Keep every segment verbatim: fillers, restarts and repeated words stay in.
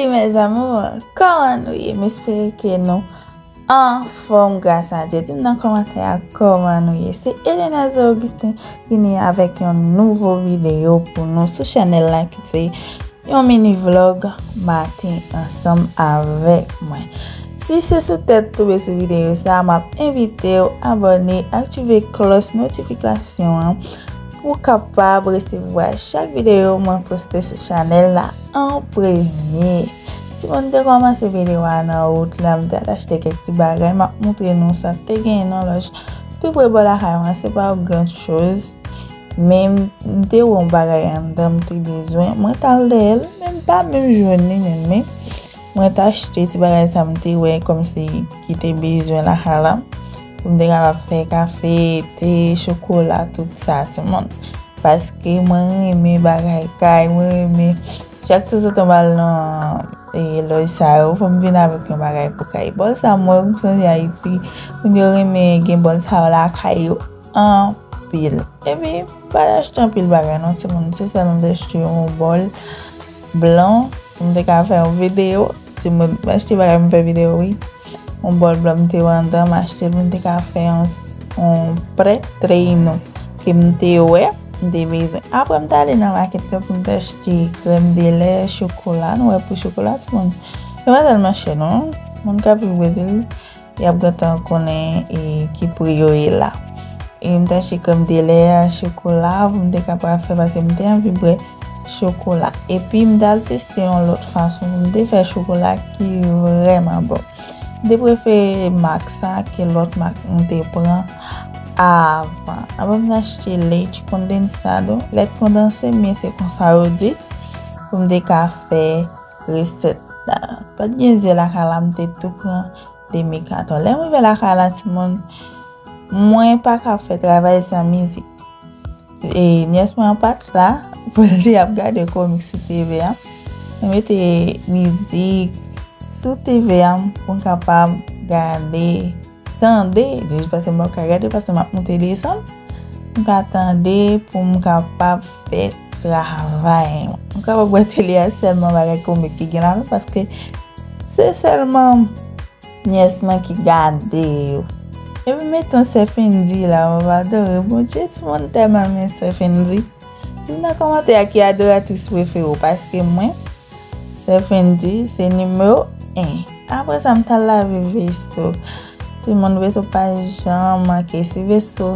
E mes amours, kòman nou ye? M espere ke nou anfòm gras a Dye. Di m nan kòmantè a kòman nou ye. Se Elena Augustin vini avèk yon nouvo videyo pou nou sou chanèl la ki se yon mini vlog maten ansanm avèk mwen. Si se sou tèt tonbe sou videyo sa, m ap envite w abòne, aktive klòch notifikasyon an pou w kapab resevwa chak videyo mwen poste sou chanèl la an premye. Timoun, m te kòmanse videyo a nan wout la, m te al achte kèk ti bagay, m ap montre nou sa te genyen nan lòj tou pre bò lakay mwen, se pa yon gran choz. Men m te wè yon bagay anndan m te bezwen. Mwen t al dèyè l, men m pa menm jwenn li menm, men mwen t achte ti bagay sa m te wè kòmsi ki te bezwen lakay la. Pou m te kapab fè kafe, te, chokola, tout sa, timoun. Paske mwen renmen bagay kay, mwen renmen chak tanzantan m al nan e, lòj sa yo, fò m vin avèk yon bagay pou kay. Bòl sa m wè, m sonje Ayiti, moun yo renmen gen bòl sa yo lakay yo anpil. Epi, m pa t achte anpil bagay non, timoun. Se sèlman m te achte yon bòl blan pou m te ka fè yon videyo. Timoun, m achte bagay, m fè videyo, wi. Yon bòl blan m te wè anndan, m achte l pou m te ka fè yon, yon prè treino ke m te wè, m te bezwen. Apre, m t ale nan makèt la pou m te achte krèm delè, chokola. Nou wè pri chokola, timoun. Yo pa tèlman chè non. Moun k ap viv Brezil, y ap gentan konnen e, ki pri yo ye la. E m t achte krèm delè a, chokola, pou m te kapab fè, paske m te anvi bwè chokola. Epi m t al teste yon lòt fason pou m te fè chokola ki vrèman bon. M te prefere mak sa ke lòt mak m te pran avan. Apre m t achte leche condensado, lèt kondanse, men se konsa yo di, pou m te ka fè resèt la. Pa t gen zye lakay la, m te tou pran demi katon. Lè m rive lakay la, timoun, mwen pa ka fè travay san mizik. E nyès mwen an pa t la, pou l te ap gade komik sou T V a. Mwen mete mizik sou T V a pou m kapab gade, tande, jis paske m pa ka gade, paske m ap monte desann. M ka tande pou m kapab fè travay mwen. M kapab wè tele a sèlman bagay komik ki gen ladan, paske se sèlman nyès mwen ki gade yo. Epi m mete yon sè Fendi la, m ap adore. Bondye, timoun tèlman renmen sè Fendi. Di m nan kòmantè a ki adoratris prefere w, paske mwen, sè Fendi se nimewo en. Apre sa, m t al lave veso. Timoun, veso pa janm manke. Si veso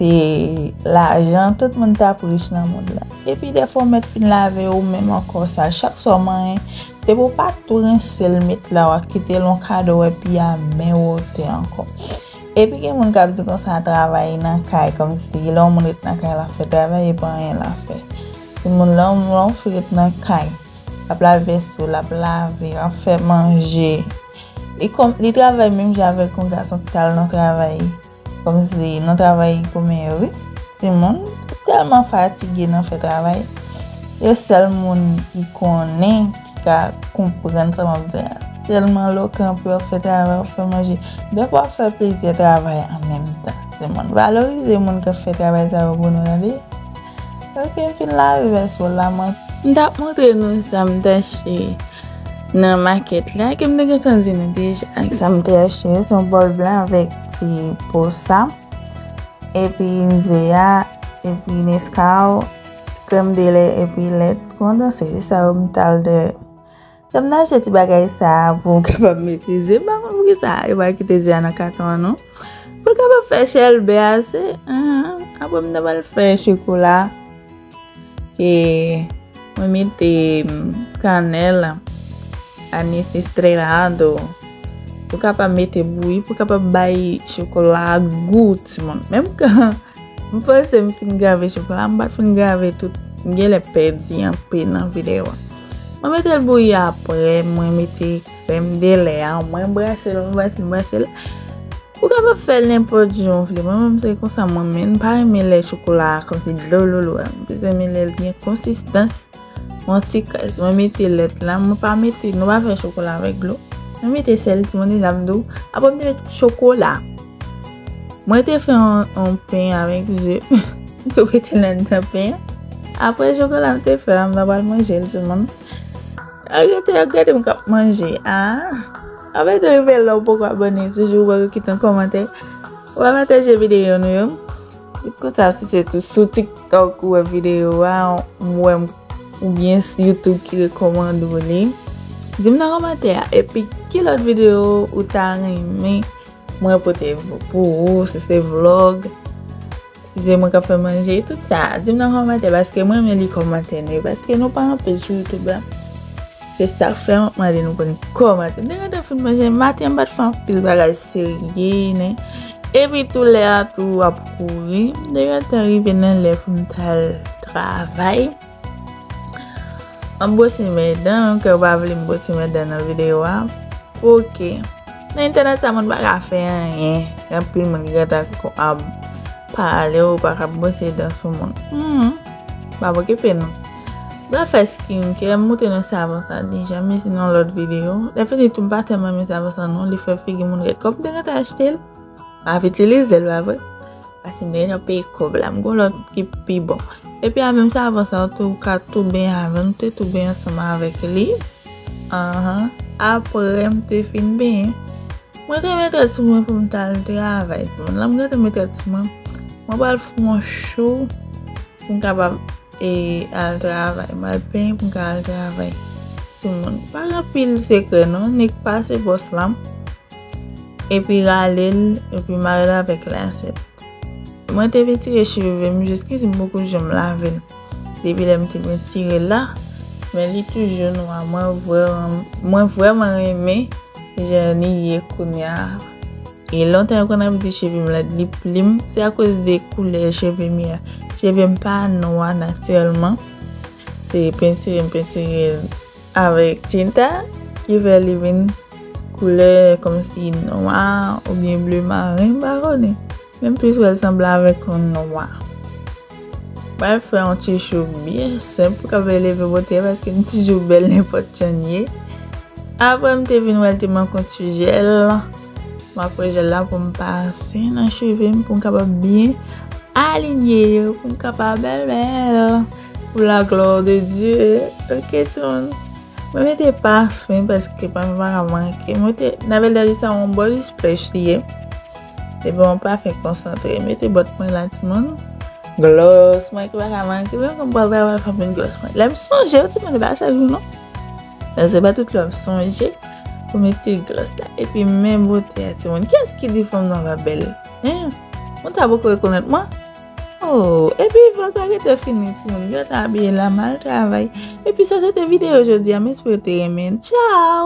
te lajan, tout moun t ap rich nan mond la. Epi dèfwa w mèt fin lave ou menm ankò sa. Chak swa w manyen, depi w pa tou rense l met la, w ap kite l yon kadò, w ap piye a menm wotè ankò. Epi gen moun k ap di konsa travay nan kay, kòmsi lè yon moun ret nan kay, l ap fè travay, e pa anyen l ap fè. Timoun, lè yon, lè yon fi ret nan kay, l ap lave veso, l ap lave, l ap fè manje. Li kòm, li travay menm jan avèk yon gason ki t al nan travay. Kòmsi nan travay komen yo, wi. Timoun, tèlman fatige nan fè travay. Yo sèl moun ki konnen, ki ka konprann sa m ap di a. Tèlman lè w kanpe, w ap fè travay, w ap fè manje. Dèfwa w ap fè plizyè travay an menm tan. Timoun, valorize moun k ap fè travay sa yo pou nou, tande. Ok, m fin lave veso la, mwen. M t ap montre nou sa m t achte nan makèt la, ke m te gentan di nou deja ak sa m te achte. Se yon bòl blan avèk ti po sa. Epi nzwe a, epi Nescau, krèm delè, epi lèt kondanse. Se sa yo m t al dèyè. Sa m nan achte ti bagay sa a pou m kapab mete ze. M pa konn poukisa yo pa kite ze a nan katon an non. Pou l kapab fè chèlbè ase. Ahan. Apre m nan pral fè chokola. Ke mwen mete, mm, kanèl, anis estrelado. Pou kapab mete bouyi, pou kapab bay chokola a gou, timoun. Menm kan m panse m fin grave chokola, m pa t fin grave tout. M genlè pèdi anpe nan videyo a. Mwen mete l bouyi apre, mwen mete krèm delè a, mwen brase l, mwen brase l, mwen brase l. Ou kapab fè l nenpòt jan w vle. Mwen menm se konsa mwen menm. M pa renmen lè chokola a kòmsi dlo dlo dlo a. M plis renmen lè l gen konsistans. Yon ti krès. Mwen mete lèt la. Mwen pa mete, nou pa fè chokola avèk dlo. Mwen mete sèl, timoun, deja m di w. Apre m te met chokola. Mwen te fè yon, yon pen avèk ze. M tou mete l anndan pen an. Apre chokola m te fè a, m ta pral manje l, timoun. Al rete ap gade m k ap manje. Ah. Apre tou rive lè w poko abòne, toujou ou poko kite yon kòmantè. Ou pa pataje videyo nou yo. Tout konsa, si se tou sou TikTok ou wè videyo a, m wè m, oubyen si YouTube ki rekòmande w li, di m nan kòmantè a. Epi ki lòt videyo ou ta renmen mwen pote pou ou, si se vlog, si se mwen k ap fè manje, tout sa, di m nan kòmantè, paske mwen renmen li kòmantè nou yo, paske nou pa anpil sou YouTube la. Se sa k fè m ap mande nou pou n kòmante. M te gentan fin manje maten, m pa t fè anpil bagay serye, nen. Epi tou lè a tou ap kouri. M te gentan rive nan lè pou m t al travay. M ap bwose men dan, ke w pa vle m bwose men dan nan videyo a. Ok. Nan entènèt sa moun pa ka fè anyen. Gen anpil moun ki gentan ap pale ou pa ka bwose dan sou moun. Hmm. Pa okipe nou. Mwen fè skincare, m montre nou savon sa deja, men se nan lòt videyo. Lè fini tou, m pa tèlman renmen savon sa non, li fè figi moun rèd. Kòm m te gentan achte l, m ap itilize l, pa vre? Paske m te gentan peye kòb la, m gon lòt ki pi bon. Epi a menm savon sa, ou tou ka tou benyen avè l, nou te tou benyen ansanm avèk li. Anhan. Apre m te fin benyen, mwen te mete sou mwen pou m t al travay. Timoun, lè m gentan mete sou mwen, mwen pral fè yon show pou m kapab, e, al travay. Mwen al penyen pou m ka al travay. Timoun, pa gen anpil sekrè non, nik pase bwòs la, epi rale l, epi mare l avèk lasèt. Mwen te vin tire cheve m, jiskaske m poko janm lave l. Depi lè m te vin tire l la, men li toujou nwa. Mwen vrèman, mwen vrèman renmen jan li ye kounye a. E lontan yo konn ap di cheve m rèd, li plim, se akoz de koulè cheve m ye a. Cheve m pa nwa natirèlman. Se pentire m pentire l avèk tinta ki fè li vin koulè kòmsi nwa oubyen ble maren, m pa konnen. Men m plis wè l sanble avèk yon nwa. Mwen fè yon ti show byen senp pou kapab eleve bote, paske m toujou bèl nenpòt jan l ye. Apre m te vin wè l te manke yon ti jèl. M ap pran jèl la pou m pase nan cheve m pou m kapab byen alinye yo, pou m kapab bèl bèl. Pour la gloire de Dieu. Ok, timoun. Mwen mete pafen paske pafen pa ka manke. Mwen te, Nabelda di sa yon body splash li ye. Epi yon pafen konsantre. Mete bòt mwen la, timoun. Gloss mwen ki pa ka manke. Menm kan m pral travay, fò m met gloss mwen. Lè m sonje, timoun, e pa chak jou non. Men se pa tout lè m sonje pou mete gloss la. Epi men bote a, timoun. Kiyès ki di fanm nwa pa bèl? Hein? Moun sa poko rekonèt mwen? Oh, epi vlog la gentan fini, timoun. Gentan abiye la, m al travay. Epi sa se te videyo jodi a, m espere w te renmen. Tchao!